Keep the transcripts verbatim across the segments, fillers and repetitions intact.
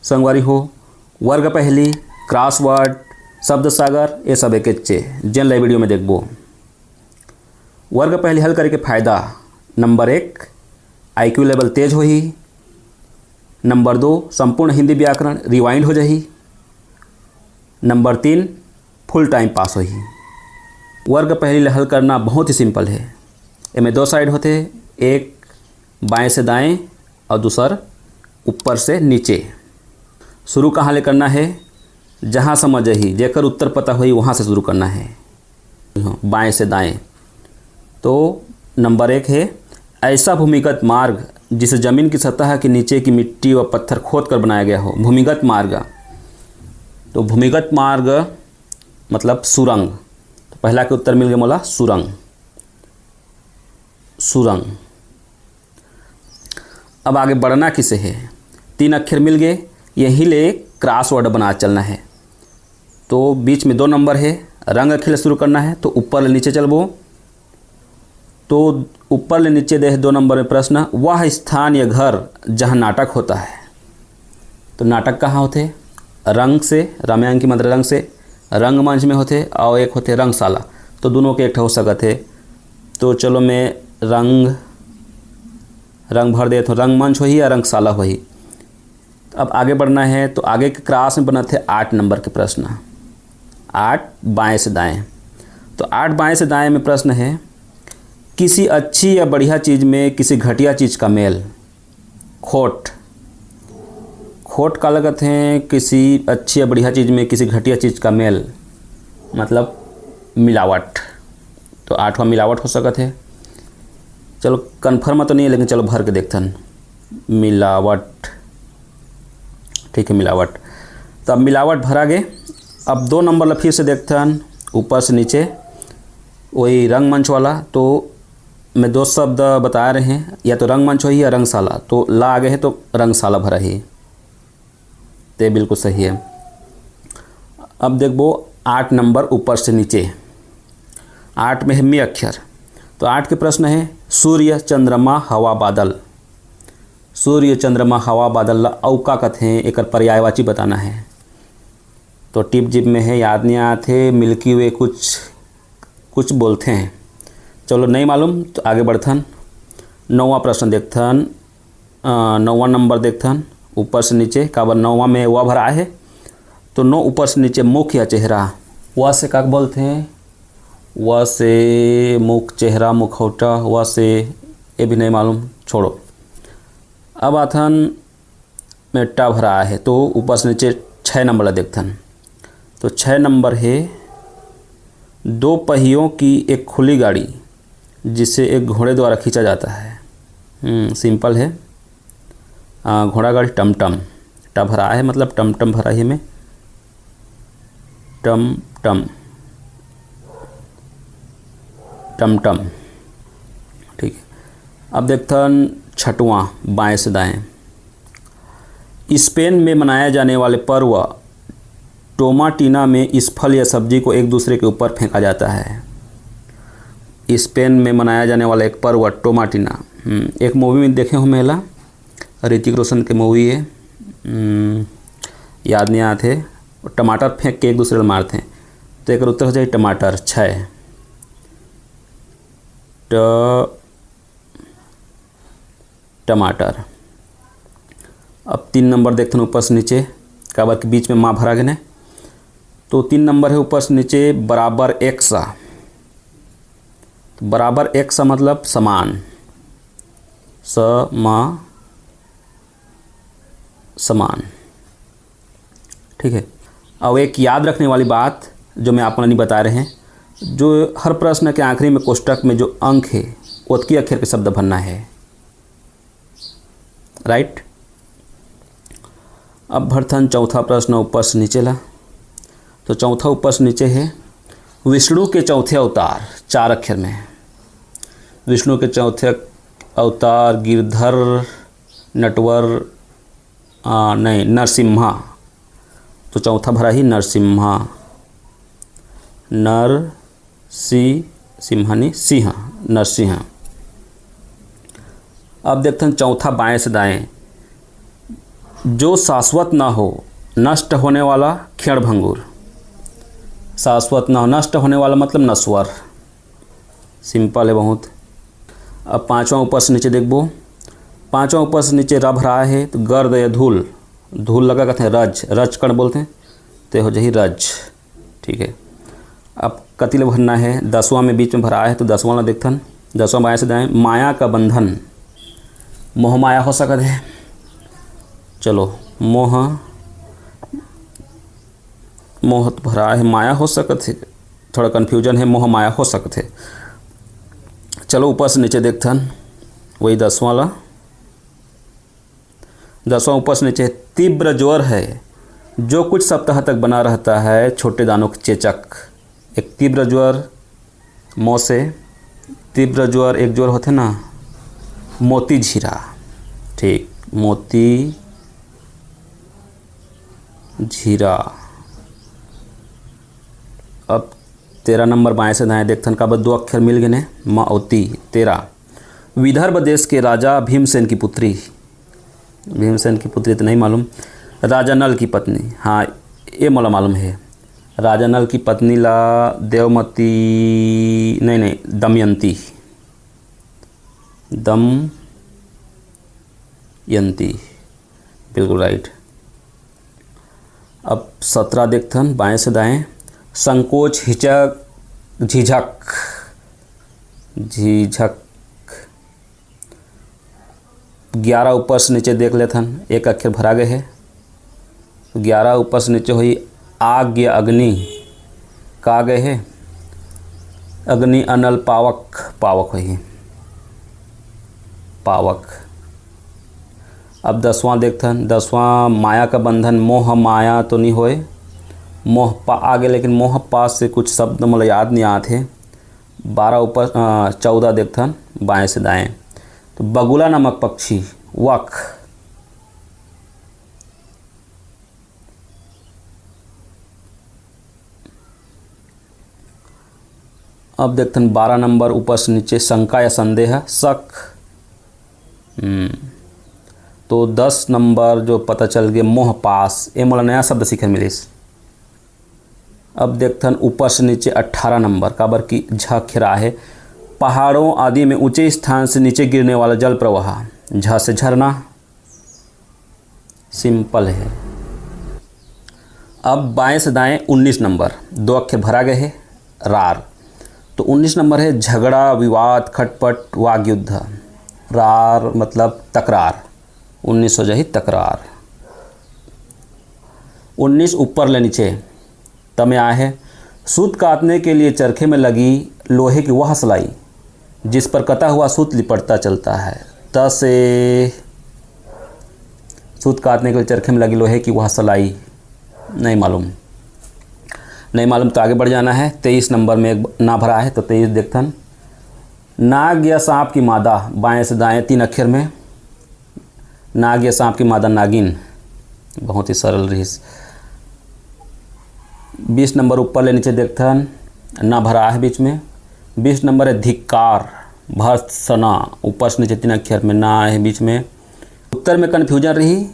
संगवारी हो, वर्ग पहली, क्रॉसवर्ड, शब्द सागर, ये सब एकेच्चे, जेन ला video में देखबो। वर्ग पहली हल करे के फायदा, नंबर एक, IQ level तेज होही। नंबर दो, संपूर्ण हिंदी व्याकरण rewind हो जाही। नंबर तीन, full time pass होही। वर्ग पहली ला हल करना बहुत ही simple है। एमे दो side होथे, एक बाएं से दाएं और दूसर ऊपर से नीचे। शुरू कहाँ ले करना है? जहाँ समझ ही, जेकर उत्तर पता होई, वहाँ से शुरू करना है, बाएं से दाएं। तो नंबर एक है ऐसा भूमिगत मार्ग जिसे जमीन की सतह के नीचे की मिट्टी व पत्थर खोद कर बनाया गया हो, भूमिगत मार्ग। तो भूमिगत मार्ग मतलब सुरंग। तो पहला के उत्तर मिल गया मोला सुरंग, सुरंग। अब आगे बढ़ना किसे है? तीन अक्षर मिल गए, यही ले क्रॉसवर्ड बना चलना है। तो बीच में दो नंबर है, रंग अक्षर शुरू करना है, तो ऊपर ले नीचे चलबो। तो ऊपर ले नीचे दे है दो नंबर में प्रश्न, वह स्थान या घर जहाँ नाटक होता है। तो नाटक कहाँ होते? रंग से, रामायण की मात्रा रंग से, रंगमंच में होते, और एक होते रंगशाला। तो दोनों के एक ठो हो सकत है। तो चलो मैं रंग, रंग भर देता हूँ, रंगमंच होही या रंगशाला होही। अब आगे बढ़ना है, तो आगे के क्रॉस में बनत है आठ नंबर के प्रश्न, आठ बाएं से दाएं। तो आठ बाएं से दाएं में प्रश्न है, किसी अच्छी या बढ़िया चीज़ में किसी घटिया चीज़ का मेल। खोट, खोट का लगत है किसी अच्छी या बढ़िया चीज़ में किसी घटिया चीज़ का मेल, मतलब मिलावट। तो आठवां मिलावट हो सकत है। चलो, कन्फर्म तो नहीं है, लेकिन चलो भर के देखथन। मिलावट, ठीक है, मिलावट। तो अब मिलावट भरा गे। अब दो नंबर ला फिर से देखथन, ऊपर से नीचे, वही रंगमंच वाला। तो मैं दो शब्द बता रहे हैं, या तो रंगमंच होही या रंगशाला। तो ला आगे है तो रंगशाला भरा ही, ते बिल्कुल सही है। अब देखबो आठ नंबर ऊपर से नीचे, आठ में है मी अक्षर। तो आठ के प्रश्न है, सूर्य, चंद्रमा, हवा, बादल। सूर्य, चंद्रमा, हवा, बादल ला अउ का कथे, एकर पर्यायवाची बताना है। तो टिप जिप में है, याद नहीं आत है, मिल्की वे कुछ, कुछ बोलते हैं। चलो, नहीं मालूम तो आगे बढ़थन। नौवां प्रश्न देखथन, अ, नौवां नंबर देखथन, ऊपर से नीचे, काबर नौवां में वा भरा है, तो नौ ऊपर से नीचे मुख या चेहरा। वा से का बोलते हैं? वा से मुख, चेहरा, मुखौटा, वा से, ये भी नहीं मालूम, छोड़ो। अब आथन में टा भरा है, तो ऊपर से नीचे छः नंबर ला देखथन। तो छः नंबर है, दो पहियों की एक खुली गाड़ी जिसे एक घोड़े द्वारा खींचा जाता है। हम्म, सिंपल है। आ, घोड़ा गाड़ी टमटम, टा भरा है, मतलब टमटम भरा ही में, टमटम, टमटम। ठीक है, अब देखथन छठवां, बाएं से दाएं। स्पेन में मनाया जाने वाले पर्व टोमाटिना में इस फल या सब्जी को एक दूसरे के ऊपर फेंका जाता है। स्पेन में मनाया जाने वाला एक पर्व टोमाटिना, हम्म, एक मूवी में देखे हो मेला, ऋतिक रोशन के मूवी है, हम्म, याद नहीं आते, टमाटर फेंक के एक दूसरे ला मारते हैं। तो एक उत्तर हो जाए टमाटर, छः। ट टमाटर। अब तीन नंबर देखथन ऊपर से नीचे, काबर के बीच में मा भरा गे ने। तो तीन नंबर है ऊपर से नीचे बराबर एक सा। तो बराबर एक सा मतलब समान, स मा समान। ठीक है, अब एक याद रखने वाली बात जो मैं आप मन ला नहीं बता रहे हैं, जो हर प्रश्न के आखिरी में कोष्टक में जो अंक है, ओतकी अक्षर के शब्द भरना है। राइट, अब भरथन चौथा प्रश्न ऊपर से नीचे ला। तो चौथा ऊपर से नीचे है, विष्णु के चौथे अवतार, चार अक्षर में। विष्णु के चौथे अवतार गिरधर, नटवर, आ, नहीं, नरसिम्हा। तो चौथा भरा ही नरसिम्हा, नर सी, सिम्हानी सिंह, नरसिंह। अब देखथन चौथा बाएं से दाएं, जो शाश्वत ना हो, नष्ट होने वाला, क्षण भंगुर। शाश्वत ना हो, नष्ट होने वाला मतलब नश्वर। सिंपल है बहुत। अब पांचवा ऊपर से नीचे देखबो, पांचवा ऊपर से नीचे रा भराए हे, तो गर्द या धूल, धूल लगा कहते हैं रज, रज कण बोलते हैं, ते हो जाही रज। ठीक है, अब कति ले भरना है? दसवां में बीच में भराए हे, तो दसवां ला देखथन। दसवां बाएं से दाएं, माया का बंधन, मोह माया हो सकत है। चलो, मोह, मोह तो भराए हे, माया हो सकत है, थोड़ा कन्फ्यूजन है, मोह माया हो सकत है। चलो, ऊपर से नीचे देखथन, वही दसवां ला। दसवां ऊपर से नीचे, तीव्र ज्वर है, जो कुछ सप्ताह तक बना रहता है, छोटे दानों के चेचक। एक तीव्र ज्वर, मो से तीव्र ज्वर, एक ज्वर होथे ना, मोती झीरा। ठीक, मोती झीरा। अब तेरह नंबर बाएं से दाएं देखथन, काबर दो अक्षर मिल गए ने, म अउ ती, तेरह। विदर्भ देश के राजा भीमसेन की पुत्री, भीमसेन की पुत्री तो नहीं मालूम, राजा नल की पत्नी, हाँ, ये मोला मालूम है। राजा नल की पत्नी ला देवमती, नहीं, नहीं, दमयंती, दमयंती, बिल्कुल राइट। अब सत्रह देखथन, बाएं से दाएं, संकोच, हिचक, झिझक, झिझक। ग्यारह ऊपर से नीचे देख लेथन, एक अक्षर भरा गए है, तो ग्यारह ऊपर से नीचे होई आग या अग्नि, का गए है? अग्नि, अनल, पावक, पावक होई, पावक। अब दसवां देखथन, दसवां माया का बंधन, मोह माया तो नहीं होए, मोह पा आ गए, लेकिन मोह पास से कुछ शब्द मोला याद नहीं आत हे। बारह ऊपर, अ, चौदह देखथन, बाएं से दाएं, तो बगुला नामक पक्षी, वक। अब देखथन बारह नंबर ऊपर से नीचे, शंका या संदेह, शक। हम्म, तो दस नंबर जो पता चल गए, मोह पास, ये मोला नया शब्द सीखे मिलिस। अब देखथन ऊपर से नीचे अट्ठारह नंबर, काबर कि झ खेरा है, पहाड़ों आदि में ऊंचे स्थान से नीचे गिरने वाला जल प्रवाह, झ से झरना, सिंपल है। अब बाएं से दाएं उन्नीस नंबर, दो अक्षर भरा गए है, रार। तो उन्नीस नंबर है झगड़ा, विवाद, खटपट, वाग युद्ध। रार मतलब तकरार, उन्नीस हो जाही तकरार। उन्नीस ऊपर ले नीचे तमे आए है, सूत कातने के लिए चरखे में लगी लोहे की वह सलाई, जिस पर कटा हुआ सूत लिपटता चलता है। त से सूत कातने के लिए चरखे में लगी लोहे की वह सलाई, नहीं मालूम, नहीं मालूम। तो आगे बढ़ जाना है। तेईस नंबर में एक ना भरा है, तो तेईस देखथन। नाग या सांप की मादा, बाएं से दाएं तीन अक्षर में, नाग या सांप की मादा नागिन, बहुत ही सरल रहिस। बीस नंबर ऊपर ले नीचे देखथन, ना भरा है बीच में। बीस नंबर है धिक्कार, भर्त्सना, ऊपर से नीचे तीन अक्षर में ना है बीच में। उत्तर में कन्फ्यूजन रही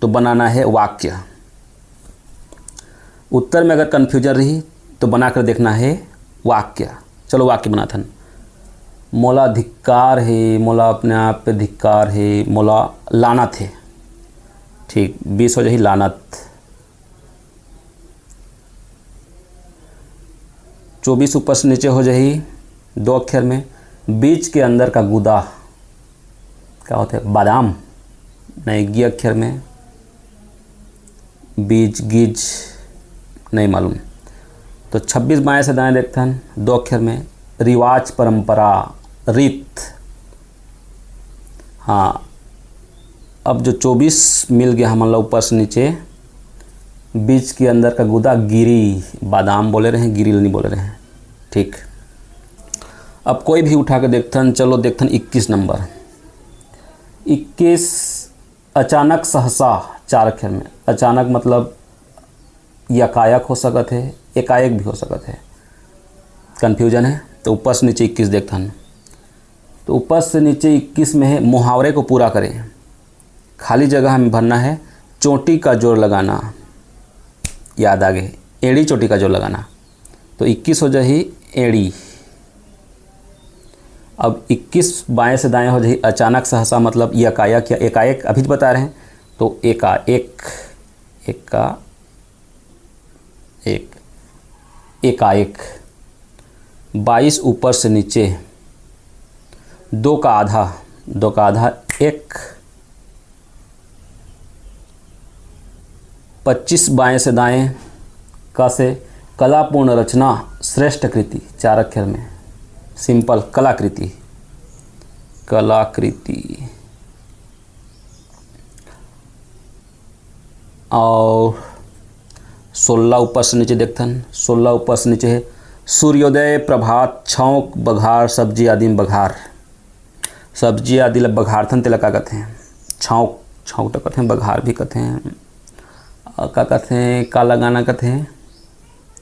तो बनाना है वाक्य। उत्तर में अगर कन्फ्यूजन रही तो बनाकर देखना है वाक्य। चलो वाक्य बनाथन। मोला धिक्कार हे, मोला अपने आप पे धिक्कार हे, मोला लानत हे। ठीक, बीस हो जाही लानत। चौबीस ऊपर से नीचे हो जाही दो अक्षर में। बीज के अंदर का गुदा का होथे? बादाम। नहीं, गी अक्षर में बीज, गिज, नहीं मालूम। तो छब्बीस बाएं से दाएं देखथन, दो अक्षर में, रिवाज, परंपरा, रीत। हाँ, अब जो चौबीस मिल गया हमन ला ऊपर से नीचे, बीज के अंदर का गुदा, गिरी, बादाम बोले रहे, गिरी नहीं बोले रहे। ठीक, अब कोई भी उठा के देखथन, चलो देखथन इक्कीस नंबर। इक्कीस, अचानक, सहसा, चार अक्षर में। अचानक मतलब यकायक हो सकत है, एकाएक भी हो सकत है, कन्फ्यूजन है। तो ऊपर से नीचे इक्कीस देखथन, तो ऊपर से नीचे इक्कीस में है मुहावरे को पूरा करें, खाली जगह हमें भरना है चोटी का जोर लगाना, याद आ गए, एड़ी चोटी का जोर लगाना। तो इक्कीस हो जाही एड़ी। अब इक्कीस बाएं से दाएं हो जाही अचानक सहसा, मतलब यकायक या एकाएक, अभी तो बता रहे हैं। तो एका एक, एका एक, एकाएक। बाईस ऊपर से नीचे, दो का आधा, दो का आधा एक। पच्चीस बाएं से दाएं, क से कलापूर्ण रचना, श्रेष्ठ कृति, चार अक्षर में, सिंपल कलाकृति, कलाकृति। और सोलह ऊपर से नीचे देखथन, सोलह ऊपर से नीचे है सूर्योदय, प्रभात, छौंक, बघार, सब्जी आदि में बघार। सब्जी आदि ला बघारथन, तेला का कथे? छौंक, छौंक तो कथे, बघार भी कथे। अ, का कथे, का लगाना कथे?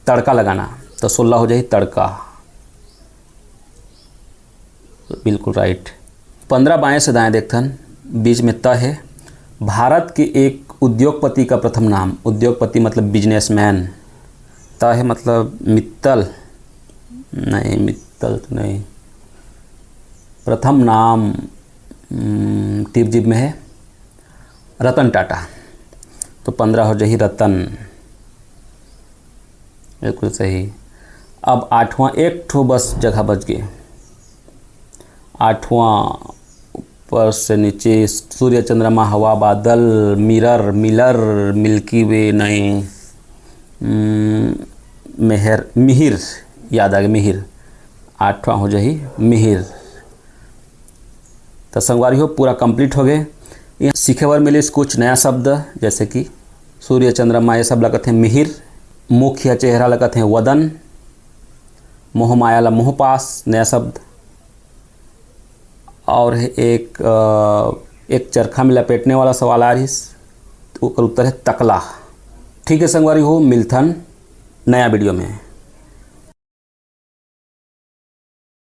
तड़का लगाना। तो सोलह हो जाही तड़का। बिल्कुल राइट। पंद्रह बाएं से दाएं देखथन, बीच में त है। भारत के एक उद्योगपति का प्रथम नाम, उद्योगपति मतलब बिजनेसमैन। त है मतलब मित्तल, नहीं, मित्तल तो नहीं। प्रथम नाम, हम्म, टिप जिप में है, रतन टाटा। तो पंद्रह हो जाही रतन। बिल्कुल सही। अब आठवां, एक ठो बस जगह बच गए। आठवां ऊपर से नीचे, सूर्य, चंद्रमा, हवा, बादल, मिरर, मिलर, मिल्की वे, नहीं, हम्म, मेहर, मिहिर, याद आ गया, मिहिर। आठवां हो जाही मिहिर। तो संगवारी हो, पूरा कंप्लीट हो गए। ये सीखे बर मिलिस कुछ नया शब्द, जैसे कि सूर्य, चंद्रमा, ये सब ला कथे मिहिर। मुख या चेहरा ला कथे वदन। मोह माया ला मोहपाश, नया शब्द। और एक, अ, एक चरखा में लपेटने वाला सवाल आ रहिस, ओकर उत्तर है तकला। ठीक है संगवारी हो, मिलथन नया वीडियो में।